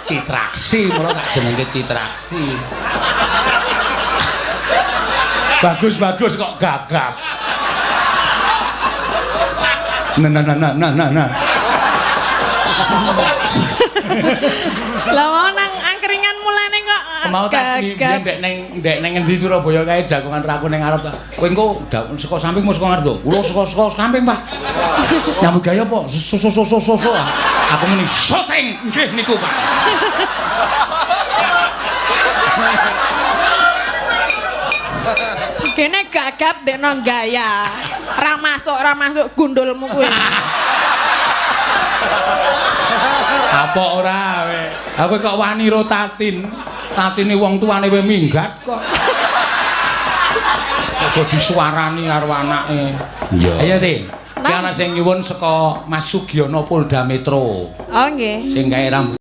Citraksi, mula tak jenenge Citraksi. Bagus-bagus kok gagap. Nah nah nah nah nah nah. Nah. Lah mau nang angkringan mulane kok Mau tak biyen ndek neng ngendi Surabaya kae jagongan raku ning ngarep ta. Kowe engko saka samping mau saka ngarep to? Kula saka samping, Pak. Nyambut gawe apa? So so so so so. Aku muni syuting. Nggih niku, Pak. Kene gagap dekno gaya. Ra masuk gundulmu kuwi. Apa ora kowe? Aku kok wani ro Tatin. Tatine wong tuane we minggat kok. Kok disuarani karo anake. Iya. Ayo, Tin. Ki ana sing nyuwun saka Mas Sugiono Polda Metro. Oh nggih. Sing kae rambut